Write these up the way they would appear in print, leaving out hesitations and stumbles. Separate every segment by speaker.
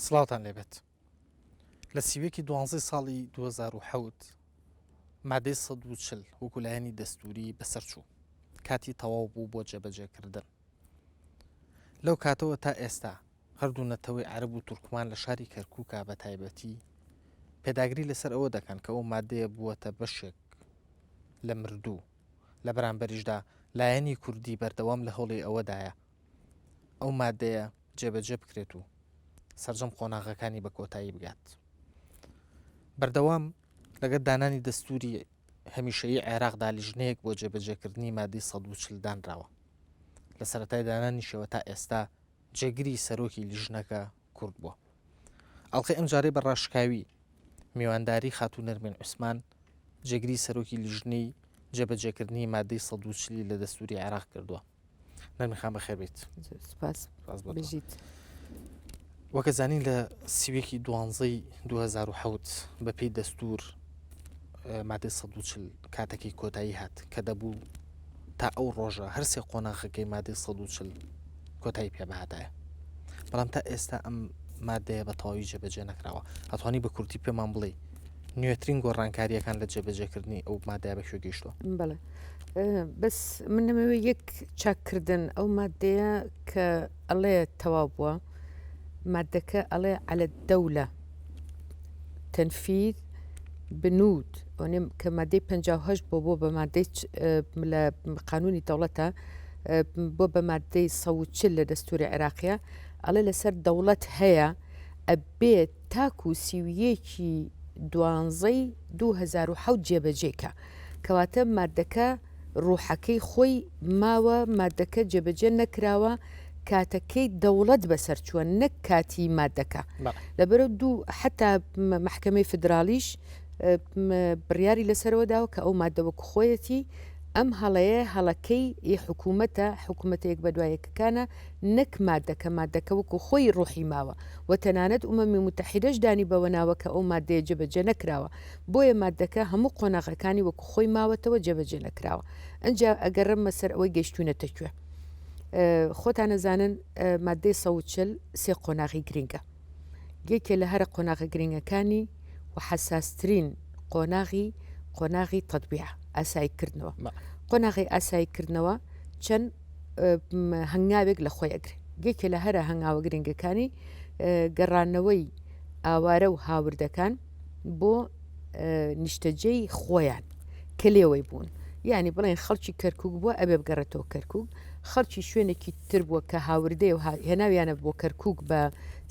Speaker 1: سڵاوتان لێبێت. لە سیوەکی دوانزەی ساڵی 2007 مادەی 140 وەکو لایەنی دەستوری بەسەرچوو کاتی تەواو بوو بۆ جێبەجێکردن. لەو کاتەوە تا ئێستا هەردوو نەتەوەی عەرەب و تورکمان لە شاری کەرکووکا بە تایبەتی پێداگری لەسەر ئەوە دەکەن کە ئەو مادەیە بووەتە بەشێک لە مردوو، لە بەرامبەریشدا لایەنی کوردی بەردەوام لە هەوڵی ئەوەدایە ئەو مادەیە جێبەجێ بکرێت و سەرجەم قۆناغەکانی بە کۆتایی بگات. بەردەوام لەگەر دانانی دەستوری هەمیشەیی عێراقدا لیژنەیەک بۆ جێبەجێکردنی مادەی 140 دانراوە. لە سەرەتای دانانیشەوە تا ئێستا جێگری سەرۆکی لیژنەکە کورد بووە. ئەڵقەی ئەمجارەی بە ڕاشکاوی میوانداری خاتوو نەرمین عوسمان جێگری سەرۆکی لیژنەی جێبەجێکردنی مادەی 140 لە دەستوری عێراق کردووە. نەرمین خان بەخێربێیت.
Speaker 2: سپاس. بژیت.
Speaker 1: وەکە زانین لە سیوێکی دوانزەی 2007 بە پێی دەستور مادەی 140 کاتەکەی کۆتایی هات کە دەبوو تا ئەو ڕۆژە هەرسێ قۆناغەکەی مادەی 140 کۆتایی پێ بهاتایە بەڵام تا ئێستا ئەم مادەیە بە تەواوی جێبەجێ نەکراوە ئەتوانی بە کورتی پێمان بڵێ نوێترین گۆڕانکاریەکان لە جێبەجێکردنی ئەو مادەیە بە کوێ گەیشتووە؟
Speaker 2: بەڵێ بەس من نەمەوێت یەک چاککردن ئەو مادەیە کە ئەڵێ تەواو بووە مادەکە ئەڵێ عەلە دەولە تەنفیذ بنود کە مادەی 58 بۆ بۆ بە مادەی لە قانونی دەوڵەتە بۆ بە مادەی 140 لە دەستوری عێراقیە ئەڵێ لەسەر دەوڵەت هەیە ئەبێت تاکو سیویەکی دوانزەی 2007 جێبەجێکە کەواتە مادەکە ڕوحەکەی خۆی ماوە مادەکە جێبەجێ نەکراوە کاتەکەی دەوڵەت بەسەر چووە نەک کاتی مادەکە لەبەرە دوو حتا محکمەی فدرالیش بڕیاری لەسەرەوە داوە کە ئەو مادە وەکو خۆیەتی ئەم هەڵەیە هەڵەکەی ئی حکوومەتە حکوومەتەیەک بە دوایەکەکانە نەک مادەکە مادەکە وەکو خۆی ڕوحی ماوە و تەنانەت ئومەمی متحیدەش دانی بەوە ناوە کە ئەو مادەیە جێبەجێ نەکراوە بۆیە ماددەکە هەموو قۆناغەکانی وەکو خۆی ماوەتەوە جێبەجێ نەکراوە ئەجا ئەگەڕمە سەر ئەوەی گەیشتوینەتە کوێ خۆتان ئەزانن مادەی 140 سێ قۆناغی گرنگە یەکێ لە هەرە قۆناغە گرنگەکانی و حەساسترین قۆناغی قۆناغی تەطبیع ئاساییکردنەوە قۆناغی ئاساییکردنەوە چەند هەنگاوێک لە خۆی ئەگرێ یەکێ لە هەرە هەنگاوە گرنگەکانی گەڕانەوەی ئاوارە و هاوردەکان بۆ نیشتەجێی خۆیان کە لێوەی بوون یعنی بڵێن خەڵکی کەرکک بووە ئەبێ بگەڕێتەوە کەرکک خەڵکی شوێنێکی تر بووە کە هاوردەیە و هێناویانە بۆ کەرکک بە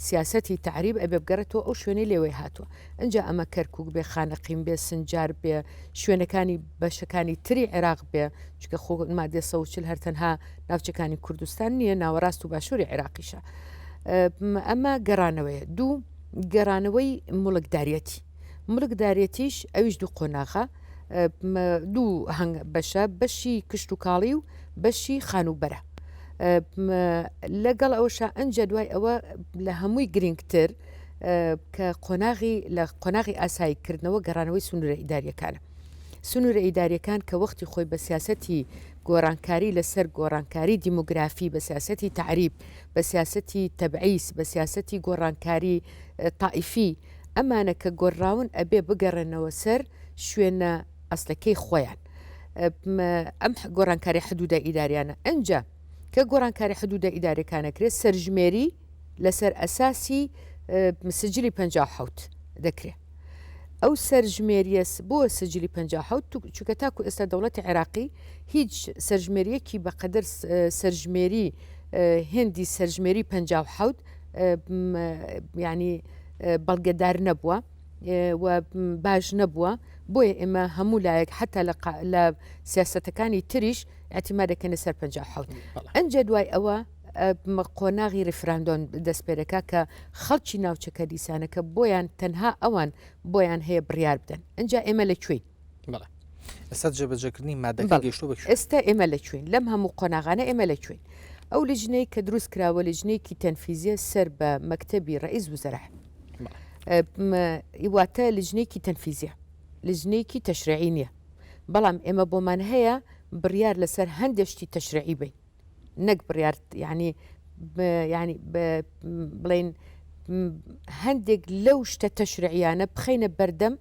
Speaker 2: سیاستی تعریب ئەبێ بگەڕێتەوە ئەو شوێنەی لێوەی هاتووە ئەجا ئەمە کەرکک بێ خانەقین بێ سنجار بێ شوێنەکانی بەشەکانی تری عێراق بێ چکە خۆ مادێ سەوچل هەر تەنها ناوچەکانی کوردستان نییە ناوەڕاست و باشووری عێراقیشە ئەمە گەڕانەوەیە دوو گەڕانەوەی موڵکداریەتی موڵکدارێتیش ئەویش دوو قۆناغە دوو هەنگ بەشە بەشی کشت و کاڵی و بەشی خانووبەرە لەگەڵ ئەوشا ئەنجا دوای ئەوە لە هەمووی گرنگتر کە قۆناغی لە قۆناغی ئاساییکردنەوە گەڕانەوەی سنوورە ئیداریەکانە سنوورە ئیداریەکان کە وەختی خۆی بە سیاسەتی گۆڕانکاری لەسەر گۆڕانکاری دیموگرافی بە سیاسەتی تەعریب بە سیاسەتی تەبعیس، بە سیاسەتی گۆڕانکاری تائیفی، ئەمانە کە گۆڕراون ئەبێ بگەڕێنەوە سەر شوێنە ئەسلەکەی خۆیان. ئەم گۆڕانکاری حدودە ئیداریانە. ئەنجا کە گۆڕانکاری حدودە ئیداریەکان ئەکرێت سەرژمێری لەسەر ئەساسی سجلی 57 دەکرێت. ئەو سەرژمێریە بۆ سجلی 57 چونکە تاکو ئێستا دەوڵەتی عێراقی هیچ سەرژمێریەکی بەقەدەر سەرژمێری هێندی سەرژمێری 57 ینی بەڵگەدار نەبووە و باش نەبووە بۆیە ئێمە هەموو لایەک حتا لە سیاستەکانی تریش اعتیما دەکەنە سەر 57 ئەنجا دوای ئەوە قۆناغی ریفراندۆن دەست پێدەکا کە خەڵکی ناوچەکە دیسانەکە بۆیان تەنها ئەوان بۆیان هەیە بڕیار بدەن ئەجا ئێمە لە کوێین؟
Speaker 1: بەڵێ ئێستا جێبەجێکردنی مادەکە گەیشتووە بە کوێ؟
Speaker 2: ئێستا ئێمە لە کوێین؟ لەم هەموو قۆناغانە ئێمە لە کوێین؟ ئەو لیژنەی کە دروست کراوە لیژنەیەکی تەنفیزیە سەر بە مەکتەبی ڕئیس وزەرا واتە لیژنەیەکی تەنفیزیە لیژنەیەکی تەشریعی نییە بەڵام ئێمە بۆمان هەیە بڕیار لەسەر هەندێک شتی تەشریعی بین نەک بڕیار یعنی یعنی بڵێن هەندێک لەو شتە تەشریعیانە بخەینە بەردەم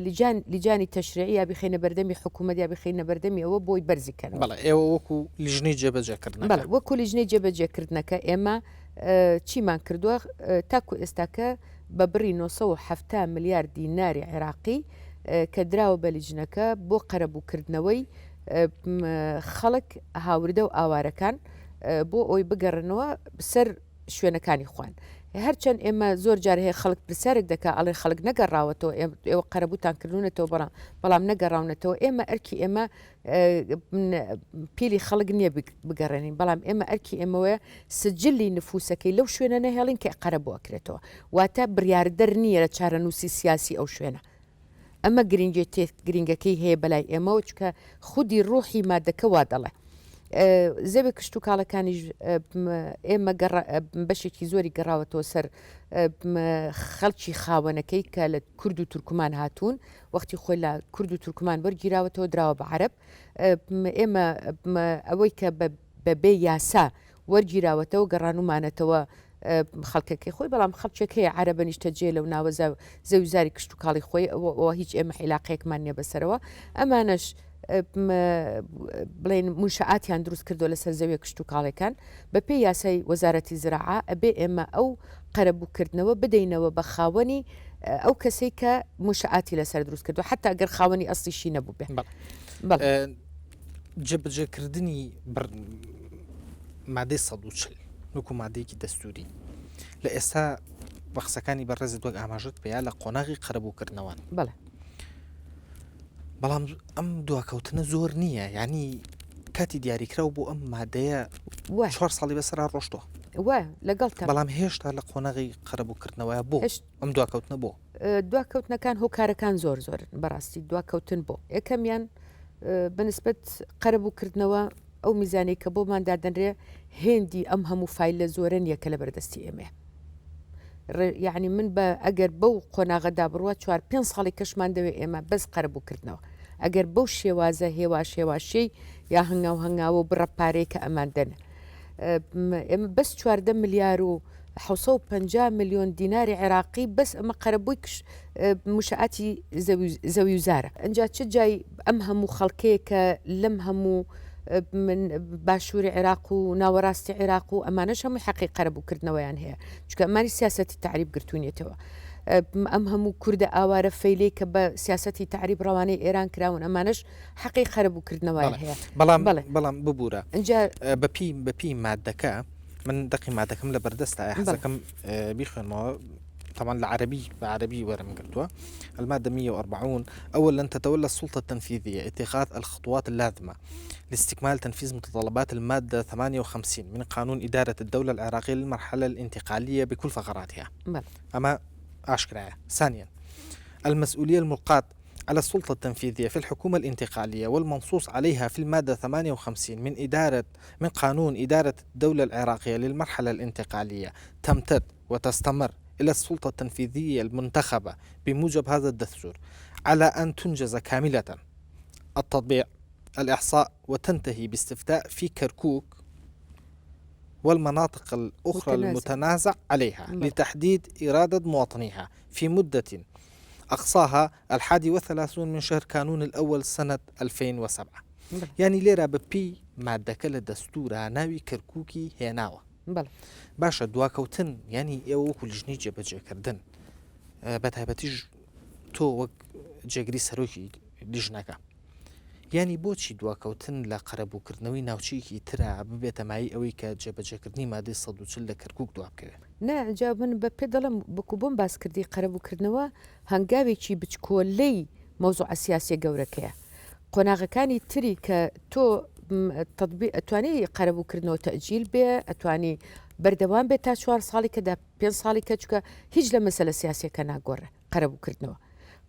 Speaker 2: لجان لجانی تەشریعی یا بخەینە بەردەمی حکوومەت یا بخەینە بەردەمی ئەوە بۆی بەرزی کەنەوە.
Speaker 1: بەڵێ ئێوە وەکو لیژنەی جێبەجێکردنەکە.
Speaker 2: بەڵێ وەکو لیژنەی جێبەجێکردنەکە ئێمە چیمان کردووە تاکو ئێستاکە بە بڕی 970 ملیار دیناری عێراقی کە دراوە بە لیژنەکە بۆ قەرەبووکردنەوەی خەڵک هاوردە و ئاوارەکان بۆ ئەوی بگەڕنەوە سەر شوێنەکانی خۆیان. هەرچەند ئێمە زۆر جار هەیە خەڵک پرسیارێک دەکا ئەڵێ خەڵک نەگەڕاوەتەوە ئێوە قەرەبووتان کردوونەتەوە بەڵام بەڵام نەگەڕاونەتەوە ئێمە ئەرکی ئێمە پیلی خەڵک نییە بگەڕێنین بەڵام ئێمە ئەرکی ئێمەوەیە سجلی نفوسەکەی لەو شوێنە نەهێڵین کە قەرەبوو ئەکرێتەوە واتە بڕیاردەر نییە لە چارەنووسی سیاسی ئەو شوێنە ئەمە گرنگێتێ گرنگەکەی هەیە بەلای ئێمەوە چکە خودی ڕوحی مادەکە وا دەڵێ. زەوی کشتوکاڵەکانیش ئێمە بەشێکی زۆری گەڕاوەتەوە سەر خەڵکی خاوەنەکەی کە لە کورد و تورکمان هاتوون وەختی خۆی لە کورد و تورکمان وەرگیراوەتەوە دراوە بە عەرەب ئێمە ئەوەی کە بەبێ یاسا وەرگیراوەتەوە گەڕانومانەتەوە خەڵکەکەی خۆی بەڵام خەڵکێک هەیە عەرەبە نیشتەجێ لەو ناوە زەوی زاری کشتوکاڵی خۆی ئەوە هیچ ئێمە عیلاقەیەکمان نییە بەسەرەوە ئەمانەش بڵێن منشەئاتیان دروست کردو لەسەر زەویە کشتوکاڵەکان بە پێی یاسای وەزارەتی زراعە ئەبێ ئێمە ئەو قەرەبووکردنەوە بدەینەوە بە خاوەنی ئەو کەسەی کە منشەئاتی لەسەر دروست کردو حتا گەر خاوەنی ئەسلیشی نەبوو بێ.
Speaker 1: جێبەجێکردنی مادەی 140 وەکو مادەیەکی دەستوری لە ئێستا بە قسەکانی بەڕێزت وەک ئاماژت پێیا لە قۆناغی قەرەبووکردنەوەن
Speaker 2: بەڵێ
Speaker 1: بەڵام ئەم دواکەوتنە زۆر نییە ینی کاتی دیاریکراو بۆ ئەم مادەیە چوار ساڵی بەسەرا ڕۆشتووە
Speaker 2: لەگەڵ
Speaker 1: بەڵام هێشتا لە قۆناغی قەرەبووکردنەوەە بۆ ئەم دواکەوتنە بۆ
Speaker 2: دواکەوتنەکان هۆکارەکان زۆر زۆرن بەڕاستی دواکەوتن بۆ یەکەمیان بەنسبەت قەرەبووکردنەوە ئەو میزانەی کە بۆمان دادەنرێ هێندی ئەم هەموو فایلە زۆرە نییە کە لە بەردەستی ئێمەیە یعنی من بە ئەگەر بەو قۆناغەدا بڕوە چوار پێ ساڵی کەشمان دەوێ ئێمە بەس قەرەبووکردنەوە ئەگەر بەو شێوازە هێواش هێواشەی یا هەنگاو هەنگاوە و بڕە پارەی کە ئەمان دەن ئێمە بەس چواردە ملیار و 750 ملیۆن دیناری عێراقی بەس ئەمە قەرەبووی مشعاتی زەوی و زارە ئەجا چ جای ئەم هەموو خەڵکەیە کە لەم هەموو باشووری عێراق و ناوەڕاستی عێراق و ئەمانەش هەمووی حەقی قەرەبووکردنەوەیان هەیە چونکە ئەمانی سیاسەتی تەعریب گرتوونیەتەوە ئەم هەموو کوردە ئاوارە فەیلەی کە بە سیاسەتی تەعریب ڕەوانەی ئێران کراون ئەمانەش حەقی قەرەبووکردنەوەیان هەیە
Speaker 1: بەڵام بەڵام ببوورە بەپی بەپی مادەکە من دەقی مادەکەم لە بەردەستە حەزەکەم بیخوێنمەوە طبعا العربي بعربي ورم قلتوا المادة 140 أولا تتولى السلطة التنفيذية اتخاذ الخطوات اللازمة لاستكمال تنفيذ متطلبات المادة 58 من قانون إدارة الدولة العراقية للمرحلة الانتقالية بكل فقراتها أما أشكرها ثانيا المسؤولية الملقاة على السلطة التنفيذية في الحكومة الانتقالية والمنصوص عليها في المادة 58 من إدارة من قانون إدارة الدولة العراقية للمرحلة الانتقالية تمتد وتستمر إلى السلطة التنفيذية المنتخبة بموجب هذا الدستور على أن تنجز كاملة التطبيع الإحصاء وتنتهي باستفتاء في كركوك والمناطق الأخرى
Speaker 2: متنازع.
Speaker 1: المتنازع عليها
Speaker 2: بلى.
Speaker 1: لتحديد إرادة مواطنيها في مدة أقصاها الحادي والثلاثون من شهر كانون الأول سنة 2007
Speaker 2: بلى.
Speaker 1: یانی لێرە بە پێی مادەکە لە دەستورا ناوی کەرکوکی هێناوە.
Speaker 2: بەڵێ.
Speaker 1: باشە دواکەوتن یانی ئێوە وەکو لیژنەی جێبەجێکردن بە تایبەتیش تۆ وەک جێگری سەرۆکی لیژنەکە یانی بۆچی دواکەوتن لە قەرەبووکردنەوەی ناوچەیەکی ترا ببێتە مایەی ئەوەی کە جێبەجێکردنی مادەی 140 لە کەرکوک دوابکەوێ؟
Speaker 2: نا جا من بە پێ دەڵێم وەکو بۆم باس کردی قەرەبووکردنەوە هەنگاوێکی بچکۆلەی مەوزوعە سیاسیە گەورەکەیە قۆناغەکانی تری کە تۆ تطبیق ئەتوانی قەرەبووکردنەوە تەجیل بێ ئەتوانی بەردەوام بێت تا چوار ساڵی کە دا پێ ساڵی کە چکە هیچ لە مەسەلە سیاسیەکە ناگۆڕێ قەرەبووکردنەوە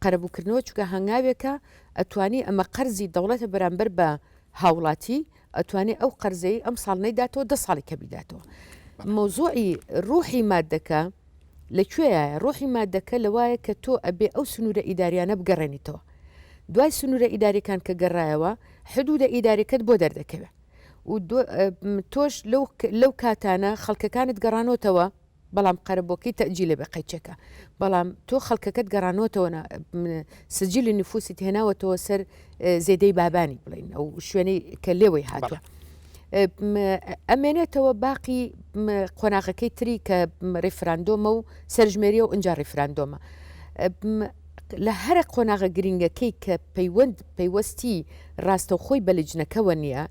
Speaker 2: قەرەبووکردنەوە چکە هەنگاوێکە ئەتوانی ئەمە قەرزی دەوڵەتە بەرامبەر بە هاوڵاتی ئەتوانێ ئەو قەرزەی ئەم ساڵ نەیداتەوە دە ساڵی کە بیداتەوە مەوزوعی ڕوحی مادەکە لە کوێیایە؟ ڕۆحی مادەکە لەوایە کە تۆ ئەبێ ئەو سنوورە ئیداریانە بگەڕێنیتەوە. دوای سنوورە ئیداریەکان کە گەڕایەوە، حدوودە ئیداریەکەت بۆ دەردەکەوێ و تۆش لەو کاتانە خەڵکەکانت گەڕانۆتەوە بەڵام قەرەبۆکەی تەئجیلە بێ قەیچەکە بەڵام تۆ خەڵکەکەت گەڕانۆتەوە سجلی نفوسیت هێناوەتەوە سەر زێدەی بابانی بڵین ئەو شوێنەی کە لێوەی هاتووە. ئەمێنێتەوە باقی قۆناغەکەی تری کە ڕیفراندۆمە و سەرژمێریە و ئینجا ڕیفراندۆمە. لە هەرە قۆناغە گرنگەکەی کە پەیوەند پەیوەستی ڕاستەوخۆی بە لجنەکەوە نییە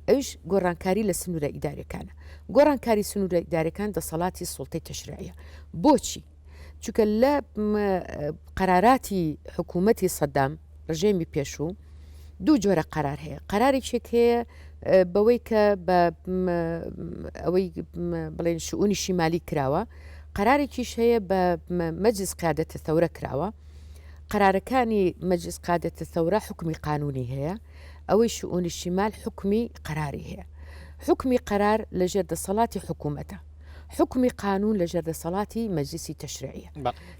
Speaker 2: ئەویش گۆڕانکاری لە سنوورە ئیدارەکانە. گۆڕانکاری سنوورە ئیدارەکان دەسەڵاتی سوڵتەی تەشریعیە. بۆچی؟ چونکە لە قەراراتی حکوومەتی سەدام ڕژێمی پێشوو دوو جۆرە قەرار هەیە قەرارێکێک هەیە بەوەی کە بە ئەوەی بڵێن شئونی شیمالی کراوە قەرارێکیش هەیە بە مەجلس قیادەتە ثەورە کراوە قەرارەکانی مەجلس قادەتە ثەورە حکمی قانونی هەیە ئەوەی شئونی شیمال حکمی قەراری هەیە حکمی قەرار لەژێر دەسەڵاتی حکوومەتە حوکمی قانون لە ژێر دەسەڵاتی مەجلیسی تەشریعیە.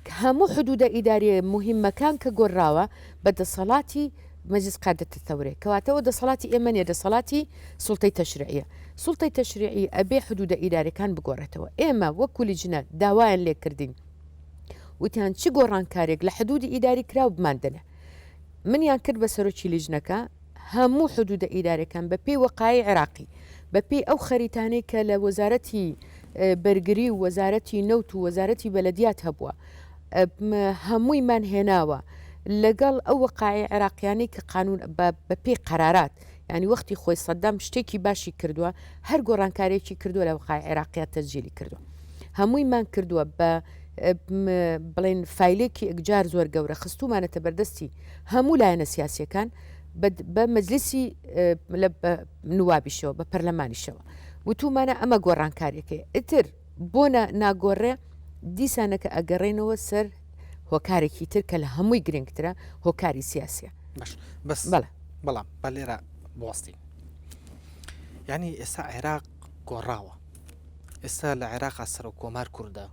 Speaker 2: کە هەموو حدودە ئیداریە موهیمەکان کە گۆرراوە بە دەسەڵاتی مەجلیس قادەتە ثەورەیە. کەواتە ئەوە دەسەڵاتی ئێمە نیە دەسەڵاتی سوڵتەی تەشریعیە. سوڵتەی تەشریعی ئەبێ حدودە ئیداریەکان بگۆڕێتەوە. ئێمە وەکو لیجنە داوایان لێ کردین وتیان چ گۆڕانکاریەک لە حدودی ئیداری کراو بماندەنێ. منیان کرد بە سەرۆکی لیژنەکە، هەموو حدودە ئیدارەکان بە پێی وەقایعی عێراقی، بە پێی ئەو خەریتانەی کە لە وەزارەتی بەرگری و وەزارەتی نەوت و وەزارەتی بەلەدیات هەبووە، هەموویمان هێناوە لەگەڵ ئەو وەقایعی عێراقیانەی کە قانون بە پێی قەرارات، یانی وەختی خۆی سەدام شتێکی باشی کردووە، هەر گۆڕانکارییەکی کردووە لە وەقایعی عێراقیا تەسجیلی کردووە. هەموویمان کردووە بە بڵێن فایلێکی ئەکجار زۆر گەورە خستومانەتە بەردەستی هەموو لایەنە سیاسیەکان بە مەجلیسی لە نوابیشەوە بە پەرلەمانیشەوە وتومانە ئەمە گۆڕانکاریەکەی ئیتر بۆ ناگۆڕێ دیسانەکە ئەگەڕێنەوە سەر هۆکارێکی تر کە لە هەمووی گرنگترە هۆکاری سیاسیە
Speaker 1: باش بەس
Speaker 2: بەڵێ
Speaker 1: بەڵام بە لێرە بوەستین یعنی ئێستا عێراق گۆڕاوە ئێستا لە عێراقا سەرۆک کۆمار کوردە،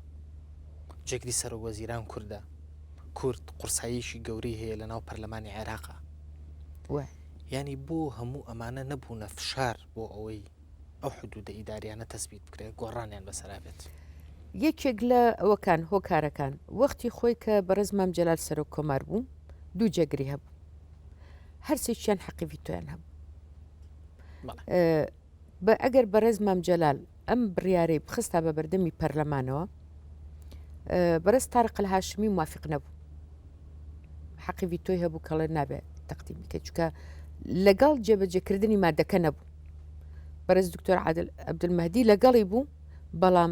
Speaker 1: جێگری سەرۆک وەزیران کوردە، کورد قورساییەکی گەورەی هەیە لە ناو پەرلەمانی عێراقا. یانی بۆ هەموو ئەمانە نەبوونە فشار بۆ ئەوەی ئەو حدودە ئیداریانە تەسبیت بکرێت گۆڕانیان بەسەرا بێت؟
Speaker 2: یەکێک لە ئەوەکان هۆکارەکان وەختی خۆی کە بەڕێز مام جەلال سەرۆک کۆمار بوو دوو جێگری هەبوو هەرسێکیان حەقی ڤیتۆیان هەبوو. بە ئەگەر بەڕێز مام جەلال ئەم بڕیارەی بخستا بە بەردەمی پەرلەمانەوە بەڕێز تارق الهاشمی موافق نەبوو حەقی ڤیتۆی هەبوو کەڵێ نابێت تەقدیمی کە چکە لەگەڵ جێبەجێکردنی مادەکە نەبوو بەڕێز دکتۆر عادل عەبدولمەهدی لەگەڵی بوو بەڵام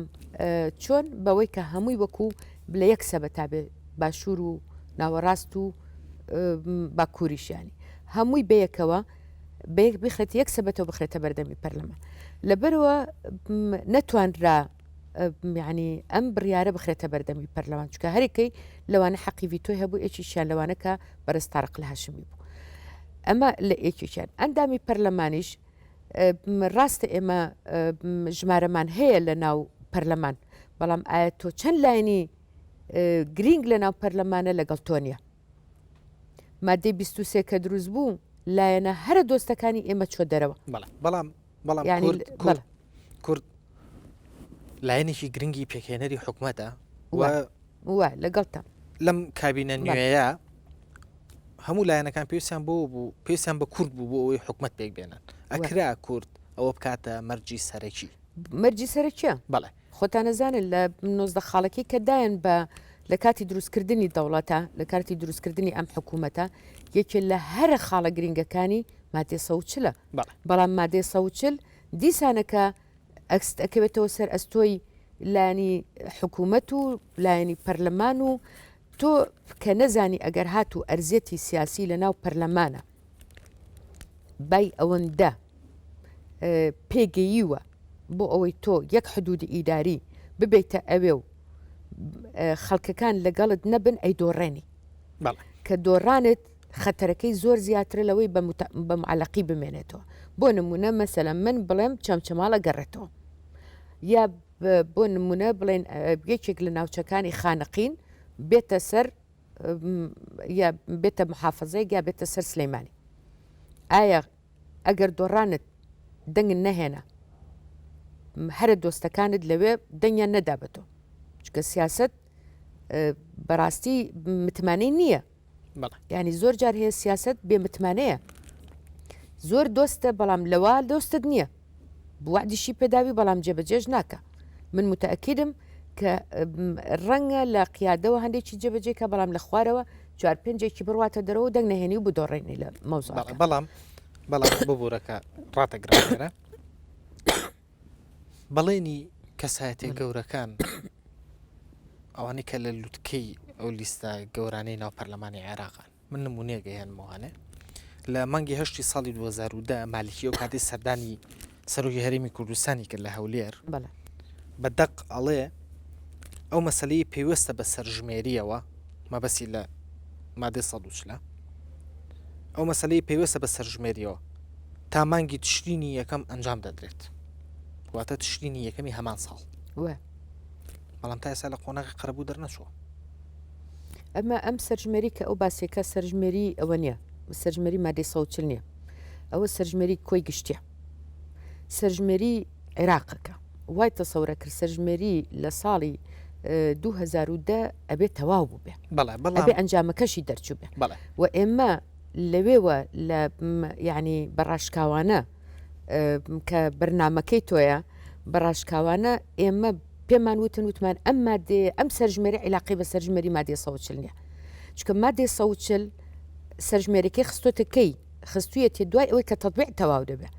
Speaker 2: چۆن بەوەی کە هەمووی وەکو لە یەک سەبەتا بێ باشوور و ناوەڕاست و باکووریشیانی هەمووی بەیەکەوە بەیەک بخرێت یەک سەبەتەوە بخرێتە بەردەمی پەرلەمان لەبەرەوە نەتوانرا ینی ئەم بڕیارە بخرێتە بەردەمی پەرلەمان چکە هەرێکەی لەوانە حەقی ڤیتۆی هەبوو یەکیشیان لەوانە کە بەرز تارق لە هاشمی بوو ئەمە لە یەکێکیان ئەندامی پەرلەمانیش ڕاستە ئێمە ژمارەمان هەیە لە ناو پەرلەمان بەڵام ئایا تۆ چەند لایەنی گرینگ لە ناو پەرلەمانە لەگەڵ تۆ نییە مادەی 23 کە دروست بوو لایەنە هەرە دۆستەکانی ئێمە چۆ دەرەوە.
Speaker 1: بەڵام بەڵام کورد کورد کورد لایەنێکی گرنگی پێکهێنەری حکومەتە
Speaker 2: و لەگەڵتان
Speaker 1: لەم کابینە نوێیە هەموو لایەنەکان پێویستیان بۆ بوو پێویستیان بە کورد بوو بۆ ئەوەی حکومەت پێک بێنن ئەکرا کورد ئەوە بکاتە مەرجی سەرەکی
Speaker 2: مەرجی سەرەکیە
Speaker 1: بەڵێ
Speaker 2: خۆتان ئەزانن لە 19 خاڵەکەی کە دایان بە لە کاتی دروستکردنی دەوڵەتە لە کاتی دروستکردنی ئەم حکوومەتە یەکێ لە هەرە خاڵە گرنگەکانی مادەی 140 بەڵام مادەی 140 دیسانەکە ئەکست ئەکەوێتەوە سەر ئەستۆی لایەنی حکوومەت و لایەنی پەرلەمان و تۆ کە نەزانی ئەگەر هاتوو ئەرزیەتی سیاسی لە ناو پەرلەمانە بای ئەوەندە پێگەییوە بۆ ئەوەی تۆ یەک حدودی ئیداری ببیتە ئەوێ و خەڵکەکان لەگەڵت نەبن ئەی دۆڕێنی کە دۆڕانت خەتەرەکەی زۆر زیاترە لەوەی بە معلقی بمێنێتەوە بۆ نمونە مەسەلە من بڵێم چەمچەماڵە گەڕێتەوە یا بۆ نمونە بڵێن یەکێک لە ناوچەکانی خانەقین بێتە سەر یا بێتە محافزەیەک یا بێتە سەر سلەیمانی ئایا ئەگەر دۆڕانت دەنگت نەهێنا هەرە دۆستەکانت لەوێ دەنگیان نەدا بە تۆ. چونکە سیاسەت بەڕاستی متمانەی نییە ینی زۆر جار هەیە سیاست بێ متمانەیە زۆر دۆستە بەڵام لەوە دۆستت نییە وعدیشی پێداوی بەڵام جێبەجێش ناکە من متەکیدم کە ڕەنگە لە قیادەوە هەندێکی جێبەجێکە بەڵام لە خوارەوە چوار پێنجێکی بڕواتە دەرەوە دەنگ نەهێنی و بدۆڕێنی لە مەوزوعەکە.
Speaker 1: بەڵام بەڵام ببورەکە ڕاتەگرە بەڵێنی کەسایەتیە گەورەکان ئەوانەی کە لە لوتکەی ئەو لیستە گەورانەی ناو پەرلەمانی عێراقان من نمونەیەک ئەهێنمەوانێ لە مانگی هەشتی ساڵی 2010 مالکی ئەو کاتی سەردانی سەرۆکی هەرێمی کوردستانی کرد لە هەولێر بە دەق ئەڵێ ئەو مەسلەی پێویستە بە سەرژمێریەوە مەبەسی لە مادەی 140 ئەو مەسلەی پێویستە بە سەرژمێریەوە تا مانگی تشرینی یەکەم ئەنجام دەدرێت واتە تشرینی یەکەمی هەمان ساڵ بەڵام تا ئێستا لە قۆناغی قەرەبوو دەرنەچووە.
Speaker 2: ئەمە ئەم سەرژمێری کە ئەو باسێکە سەرژمێری ئەوە نییە سەرژمێری مادەی 140 نییە ئەوە سەرژمێری کۆی گشتیە سەرژمێری عێراقەکە وای تەسەورە کرد سەرژمێری لە ساڵی 2010 ئەبێ تەواو بوو بێ بەڵێ ئەنجامەکەشی دەرچوو بێ و ئێمە لەوێوە لە یعنی بە ڕاشکاوانە کە بەرنمەکەی تۆیە بە ڕاشکاوانە ئێمە پێمان وتن وتمان ئەم مادەیە ئەم سەرژمێری عیلاقی بە سەرژمێری مادەی 140 نییە چونکە مادەی 140 سەرژمێرەکەی خستۆتە کەی خستویەتی دوای ئەوەی کە تەطبیع تەواو دەبێت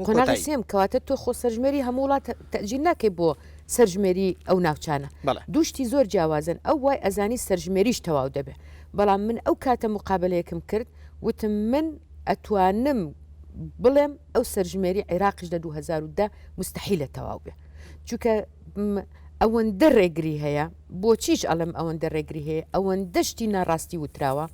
Speaker 2: قۆناغی سێم کەواتە تۆ خۆ سەرژمێری هەموو وڵات تەجیل ناکەی بۆ سەرژمێری ئەو ناوچانە دوشتی زۆر جیاوازن ئەو وای ئەزانی سەرژمێریش تەواو دەبێت بەڵام من ئەو کاتە مقابلەیەکم کرد وتم من ئەتوانم بڵێم ئەو سەرژمێری عێراقیش لە 2010 مستحیلە تەواو بێ چونکە ئەوەندە ڕێگری هەیە بۆچیش ئەڵم ئەوەندە ڕێگری هەیە ئەوەندە شتی ناڕاستی وتراوە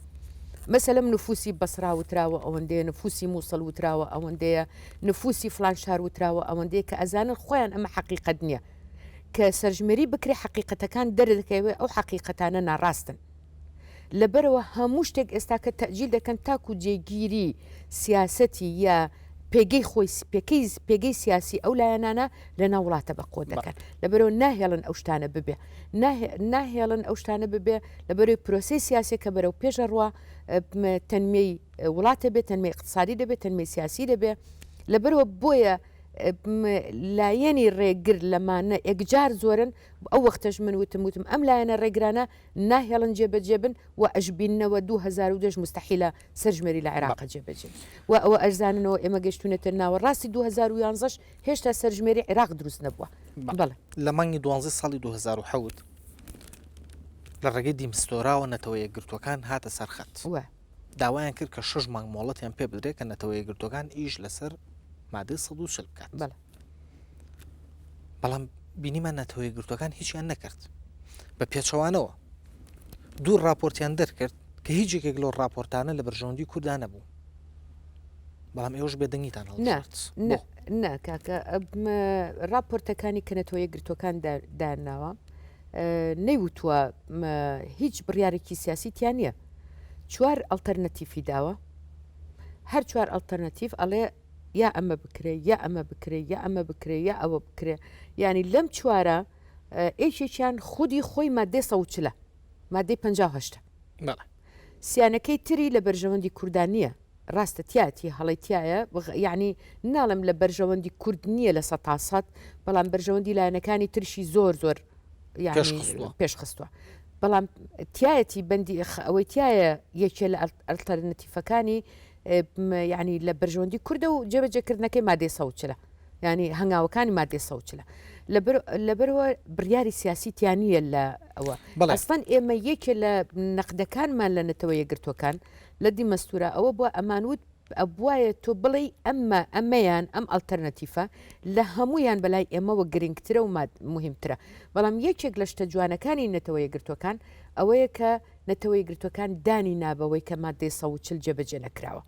Speaker 2: مەسەلەم نفوسی بەسرا وتراوە ئەوەندەیە نفوسی مووسڵ وتراوە ئەوەندەیە نفوسی فلان شار وتراوە ئەوەندەیە کە ئەزانن خۆیان ئەمە حەقیقەت نییە کە سەرژمێری بکرێ حەقیقەتەکان دەردەکەوێ ئەو حەقیقەتانە ناڕاستن لەبەرئەوە هەموو شتێک ئێستاکە تەئجیل دەکەن تاکو جێگیری سیاسەتی یا پێگەی خۆی پێکەی پێگەی سیاسی ئەو لایەنانە لە ناو وڵاتە بەقوەت دەکەن لەبەرئەوە ناهێڵن ئەو شتانە ببێ ناهێڵن ئەو شتانە ببێ لەبەرەوەی پرۆسەی سیاسی کە بەرەو پێش ئەڕوا تەنمیەی وڵاتە بێت تەنمیەی اقتصادی دەبێت تەنمیەی سیاسی دەبێ لەبەرەوە بۆیە لایەنی ڕێگر لەمانە ئێکجار زۆرن ئەو وەختەش من وتم وتم ئەم لایەنە ڕێگرانە ناهێڵن جێبەجێ بن و ئەشبیننەوە 2010 مستحیلە سەرژمێری لە عێراق جێبەجێ و ئەوە ئەشزاننەوە ئێمە گەشتونەتە ناوەڕاستی 2011 هێشتا سەرژمێری عێراق دروست نەبووە.
Speaker 1: بەڵێ. لە مانگی دوانزەی ساڵی 2007 لە ڕێگەی دیمستۆراوە نەتەوە یەکگرتووەکان هاتە سەر خەت. داوایان کرد کە شەش مانگ مۆڵەتیان پێ بدرێت کە نەتەوە یەکگرتووەکان ئیش لەسەر مادەی 140 بکات. بەڵام بینیمان نەتەوە یەکگرتووەکان هیچیان نەکرد. بە پێچەوانەوە دوو ڕاپۆرتیان دەرکرد کە هیچ یەکێک لەو ڕاپۆرتانە لە بەرژەوەندی کورددا نەبوو. بەڵام ئێوەش بێدەنگیتان هەڵبژارد.
Speaker 2: نا نا کاکە ڕاپۆرتەکانی کە نەتەوە یەکگرتووەکان داناوە نەیوتووە هیچ بڕیارێکی سیاسی تیا نییە چوار ئەڵتەرنەتیفی داوە هەر چوار ئەڵتەرنەتیف ئەڵێ یا ئەمە بکرێ یا ئەمە بکرێ یا ئەمە بکرێ یا ئەوە بکرێ ینی لەم چوارە یەکێکیان خودی خۆی مادەی سەوچلە مادەی 58 سیانەکەی تری لە بەرژەوەندی کوردان نییە ڕاستە تیاتی هەڵەی تایە یعنی ناڵم لە بەرژەوەندی کورد نییە لە سە تاسەد بەڵام بەرژەوەندی لایەنەکانی ترشی زۆر زۆر پێش خستووە بەڵام تایەتی بەندی ئەوەی تایە یەکێ لە ئەلتەرنەتیفەکانی یعنی لە بەرژەوەندی کوردە و جێبەجێکردنەکەی مادەی سەوچلە ینی هەنگاوەکانی مادەی سەوچلە لەبەرەوە بڕیاری سیاسی تیانە لە ئەوە ئەسڵەن ئێمە یەکێ لە نەقدەکانمان لە نەتەوە یەکگرتوەکان لە دیمەستورە ئەوە بووە ئەمانوت ئەبوایە تۆ بڵێی ئەمە ئەمەیان ئەم ئەڵتەرنەتیفە لە هەموویان بەلای ئێمەوە گرنگترە و مهمترە بەڵام یەکێک لە شتە جوانەکانی نەتەوە یەکگرتووەکان ئەوەیە کە نەتەوە یەکگرتووەکان دانی نابەوەی کە مادەی 140 جێبەجێ نەکراوە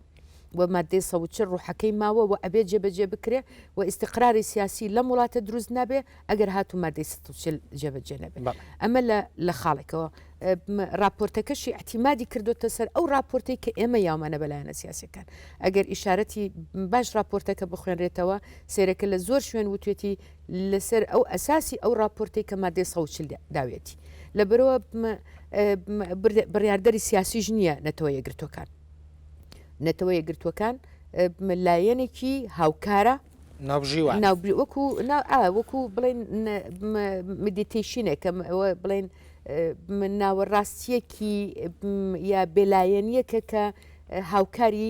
Speaker 2: و مادەی 140 ڕوحەکەی ماوە و ئەبێ جێبەجێ بکرێ و ئیستقراری سیاسی لەم وڵاتە دروست نابێ ئەگەر هاتوو مادەی 140 جێبەجێ نەبێ ئەمە لە لە خاڵێکەوە. ڕاپۆرتەکەشی ئیعتیمادی کردۆتە سەر ئەو ڕاپۆرتەی کە ئێمە یاومانە بە لایەنە سیاسیەکان. ئەگەر ئیشارەتی باش ڕاپۆرتەکە بخوێنرێتەوە سەیرەکە لە زۆر شوێن وتوێتی لەسەر ئەو ئەساسی ئەو ڕاپۆرتەی کە مادەی 140 داوێتی. لەبەرئەوە بڕیاردەری سیاسیش نییە نەتەوە یەکگرتووەکان. نەتەوە یەکگرتووەکان لایەنێکی هاوکارە
Speaker 1: ناوبژیوان
Speaker 2: وەکو وەکو بڵێن مدیتیشنێکە بڵێن ناوەڕاستیەکی یا بێلایەنیەکە کە هاوکاری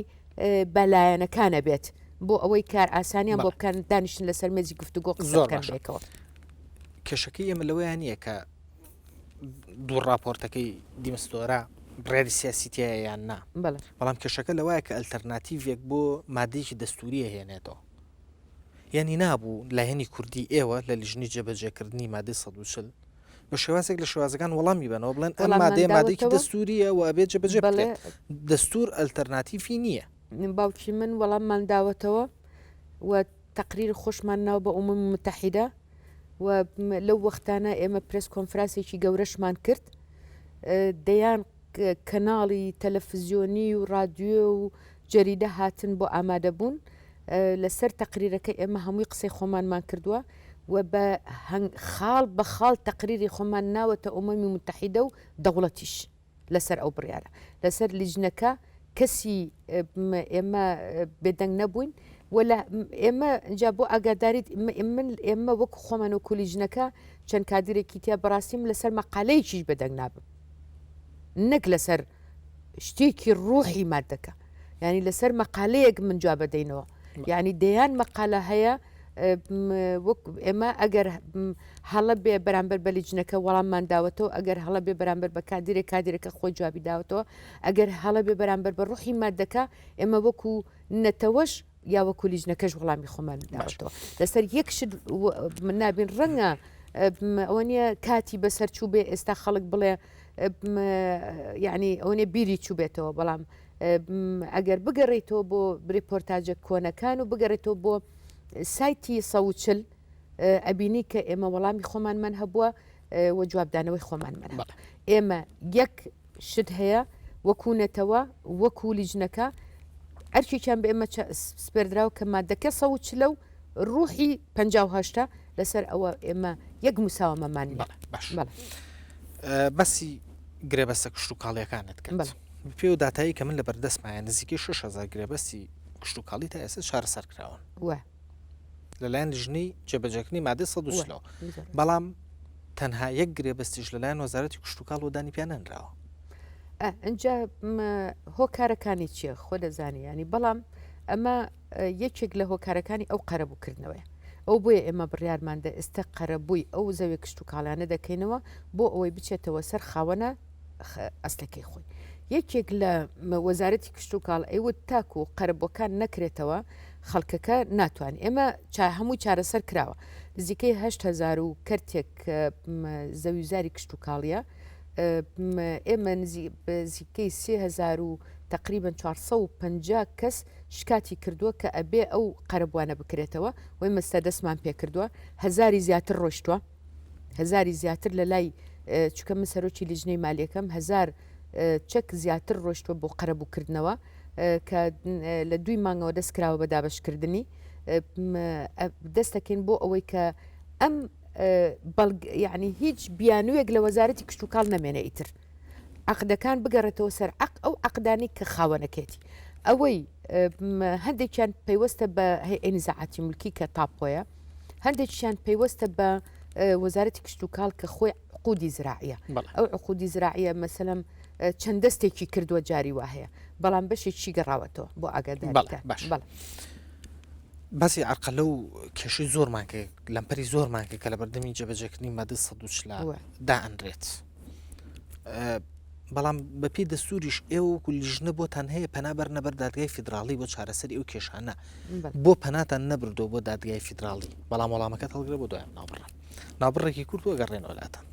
Speaker 2: بەلایەنەکانە بێت بۆ ئەوەی کار ئاسانیان بۆ بکەن دانیشتن لەسەر مێزی گفتوگۆ قسە بکەن بێکەوە.
Speaker 1: کێشەکەی ئێمە لەوەیان نییە کە دوو ڕاپۆرتەکەی دیمستۆرا بڕیاری سیاسی تایە یان نا بەڵام کێشەکە لەوایە کە ئەلتەرناتیڤێک بۆ مادەیەکی دەستوریە هێنێتەوە یعنی نابوو لایەنی کوردی ئێوە لە لیژنی جێبەجێکردنی مادەی 140 بە شێوازێک لە شێوازەکان وەڵامی بنەوە بڵێن ئەم مادەیە مادەیەکی دەستوریە و ئەبێت جێبەجێ بکرێت دەستور ئەلتەرناتیفی نییە
Speaker 2: باوکی من وەڵاممان داوەتەوە و تەقریر خۆشمان ناو بە ئومەمی متحیدە و لەو وەختانە ئێمە پرێس کۆنفرانسێکی گەورەشمان کرد دەیان کەناڵی تەلەفزیۆنی و رادیۆ و جەریدە هاتن بۆ ئامادەبوون لەسەر تەقریرەکە ئێمە هەمووی قسەی خۆمانمان کردووە و بە خاڵ بە خاڵ تەقریری خۆمان ناوەتە ئومەمی متحیدە و دەوڵەتیش. لەسەر ئەو بڕیارە لەسەر لیژنەکە کەسی ئێمە بێدەنگ نەبووین و لە ئێمە جا بۆ ئاگاداریت من ئێمە وەک خۆمان و کولیژنەکە چەند کادرێکی تیا بەڕاستیم لەسەر مەقالەیەکیش بەدەنگ نابم نەک لەسەر شتێکی ڕوحی مادەکە یعنی لەسەر مەقالەیەک من جواب دەینەوە یعنی دەیان مەقالە هەیە وەک ئێمە ئەگەر هەڵە بێ بەرامبەر بە لیجنەکە وەڵاممان داوەتەوە ئەگەر هەڵە بێ بەرامبەر بە کادیرێک کادیرەکە خۆی جوابی داوەتەوە ئەگەر هەڵە بێ بەرامبەر بە ڕوحی مادەکە ئێمە وەکو نەتەوەش یا وەکو لیژنەکەش وەڵامی خۆمان داوەتەوە لەسەر یەک شت من نابین ڕەنگە ئەوە نییە کاتی بەسەر چوو بێ ئێستا خەڵک بڵێ یعنی ئەوە نیە بیری چوو بێتەوە بەڵام ئەگەر بگەڕێیتەوە بۆ ریپۆرتاجە کۆنەکان و بگەڕێتەوە بۆ سایتی 140 ئەبینی کە ئێمە وەڵامی خۆمانمان هەبووە و جوابدانەوەی خۆمانمان هەبووە ئێمە یەک شت هەیە وەکو نەتەوە وەکو لیژنەکە ئەرکێکیان بە ئێمە سپێردراوە کە مادەکە 140 و ڕوحی 58 لەسەر ئەوە ئێمە یەک مساوەمەمان نییە.
Speaker 1: باش بەسی گرێبەستە کشتوکاڵیەکانت کرد بەپێی ئەو داتایەی کە من لە بەردەستمایە نزیکەی 6000 گرێبەستی کشتوکاڵی تا ئێستا چارەسەر کراون لەلایەن لیژنەی جێبەجێکردنی مادەی 140 بەڵام تەنها یەک گرێبەستیش لەلایەن وەزارەتی کشتوکاڵ و دانی پیا نەنراوە.
Speaker 2: ئەجا هۆکارەکانی چییە خۆ دەزانی ینی بەڵام ئەمە یەکێک لە هۆکارەکانی ئەو قەرەبووکردنەوەیە ئەو بۆیە ئێمە بڕیارماندا ئێستا قەرەبووی ئەو زەوی کشتوکاڵیانە دەکەینەوە بۆ ئەوەی بچێتەوە سەر خاوەنە ئەسلەکەی خۆی. یەکێک لە وەزارەتی کشتوکاڵ ئەیوت تاکو قەرەبووەکان نەکرێتەوە خەڵکەکە ناتوان ئێمە هەمووی چارەسەر کراوە نزیکەی 8هزار و کەرتێک زەویزاری کشتوکاڵیە ئێمە نزیکەی 3هزار و تقریبا 450 کەس شکاتی کردووە کە ئەبێ ئەو قەرەبووانە بکرێتەوە و ئێمە سەردەستمان پێکردووە هەزاری زیاتر ڕۆشتووە هەزاری زیاتر لە لای چکە من سەرۆکی لیژنەی مالیەکەم هەزار چەک زیاتر ڕۆشتوە بۆ قەرەبووکردنەوە کە لە دوی مانگەوە دەست کراوە بە دابشکردنی دەستەکەین بۆ ئەوەی کە ئەم بەڵگ یعنی هیچ بیانوویەک لە وەزارەتی کشتتوکاڵ نەمێنێ ئیتر عقدەکان بگەڕێتەوە سەر عق ئەو عقدانی کە خاوەنەکێتی ئەوەی هەندێکیان پەیوەستە بە هەیئەی نزاعاتی ملکی کە تاپۆیە هەندێکیان پەیوەستە بە وەزارەتی کشتتوکاڵ کە خۆی عقودی زراعیە ئەو عقودی زراعیە مەسەلەن چەند دەستێکی کردووە جاری وا هەیە بەڵام بەشێکی گەڕاوەتەوە بۆ ئاگادار
Speaker 1: باش باسی عرقەلە و کێشەی زۆرمان کرد لەمپەری زۆرمان کرد کە لە بەردەمی جێبەجێکردنی مادە 140 دائەنرێت بەڵام بەپێی دەستوریش ئێوە وەکو لیژنە بۆتان هەیە پەنا بەرنە بەر دادگای فیدراڵی بۆ چارەسەری ئەو کێشانە بۆ پەناتان نەبردەوە بۆ دادگای فیدراڵی بەڵام وەڵامەکەت هەڵگرە بۆ دوای ناوبڕە ناوبڕێکی کورت و ئەگەڕێنەوە لاتان.